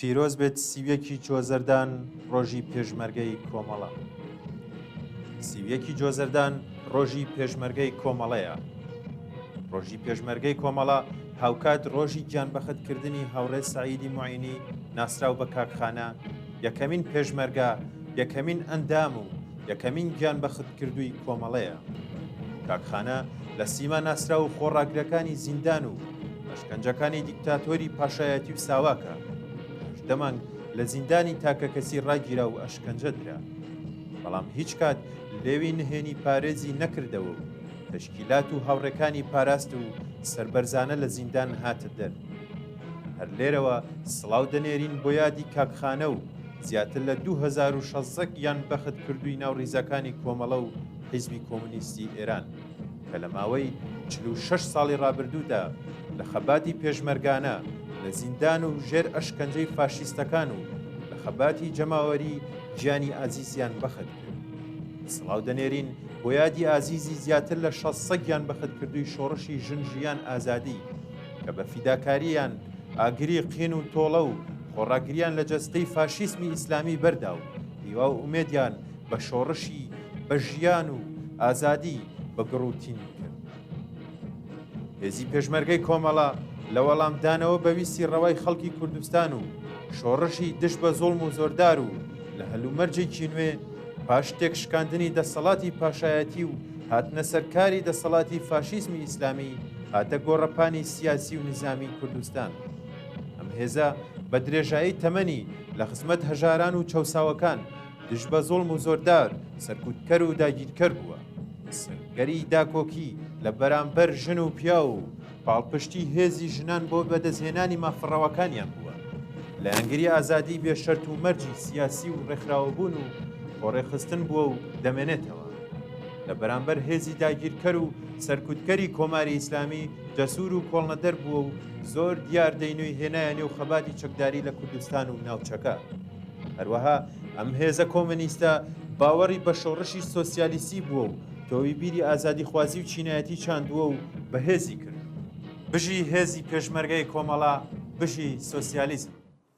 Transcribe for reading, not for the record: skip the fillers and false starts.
پیرۆز بێت 31 ی جۆزەردان ڕۆژی پێشمەرگەی کۆمەڵە. 31 ی جۆزەردان ڕۆژی پێشمەرگەی کۆمەڵەیە. ڕۆژی پێشمەرگەی کۆمەڵە هاوکات ڕۆژی گیانبەختکردنی هاوڕێ سەعیدی موعینی ناسراو بە کاک خانە، یەکەمین پێشمەرگە، یەکەمین ئەندام و یەکەمین گیانبەختکردووی کۆمەڵەیە. کاک خانە لە سیما ناسراو و خۆڕاگرەکانی زیندان و ئەشکەنجەکانی دیکتاتۆری پاشایەتی و ساواکە. 18 مانگ لە زیندانی تاکەکەسی ڕاگیرا و ئەشکەنجە درا. بەڵام هیچ کات لێوی نهێنی پارێزی نەکردەوە و تەشکیلات و هاوڕێکانی پاراست و سەربەرزانە لە زیندان هاتە دەر. هەر لێرەوە سڵاو دەنێرین بۆ یادی کاک خانە و زیاتر لە 2600 گیان بەخت کردووی ناو ڕیزەکانی کۆمەڵە و حیزبی کۆمۆنیستی ئێران کە لە ماوەی 46 ساڵی ڕابردوودا لە خەباتی پێشمەرگانە لە زیندان و ژێر ئەشکەنجەی فاشیستەکان و لە خەباتی جەماوەری گیانی ئازیزیان بەخت کرد. سڵاو دەنێرین بۆ یادی ئازیزی زیاتر لە 600 گیان بەختکردووی شۆڕشی ژن ژیان ئازادی کە بە فیداکارییان ئاگری قین و تۆڵە و خۆڕاگریان لە جەستەی فاشیسمی ئیسلامی بەردا و هیوا و ئومێدیان بە شۆڕشی بە ژیان و ئازادی بە گڕ و تین کرد. هێزی پێشمەرگەی کۆمەڵە لە وەڵامدانەوە بە ویستی ڕەوای خەڵکی کوردستان و شۆڕشی دژ بە زوڵم و زۆردار و لە هەلومەرجێکی نوێ پاش تێکشکاندنی دەسەڵاتی پاشایەتی و هاتنە سەرکاری دەسەڵاتی فاشیزمی ئیسلامی هاتە گۆڕەپانی سیاسی و نیزامی کوردستان. ئەم هێزە بە درێژایی تەمەنی لە خزمەت هەژاران و چەوساوەکان دژ بە زوڵم و زۆردار، سەرکوتکەر و داگیرکەر بووە. سەنگەری داکۆکی لە بەرامبەر ژن و پیاو و پاڵپشتی هێزی ژنان بۆ بەدەستهێنانی مافە ڕەواکانیان بووە. لایەنگری ئازادی بێ شەرت و مەرجی سیاسی و ڕێکخراوەبوون و خۆڕێکخستن بووە و دەمێنێتەوە. لە بەرامبەر هێزی داگیرکەر و سەرکوتکەری کۆماری ئیسلامی جەسوور و کۆڵنەدەر بووە و زۆر دیاردەی نوێی هێنایە نێو خەباتی چەکداری لە کوردستان و ناوچەکە. هەروەها ئەم هێزە کۆمەنیستە باوەڕی بە شۆڕشی سۆسیالیستی بووە و تۆوی بیری ئازادیخوازی و چینایەتی چاندووە و بەهێزی کردوون. بژی هێزی پێشمەرگەی کۆمەڵە، بژی سۆسیالیزم.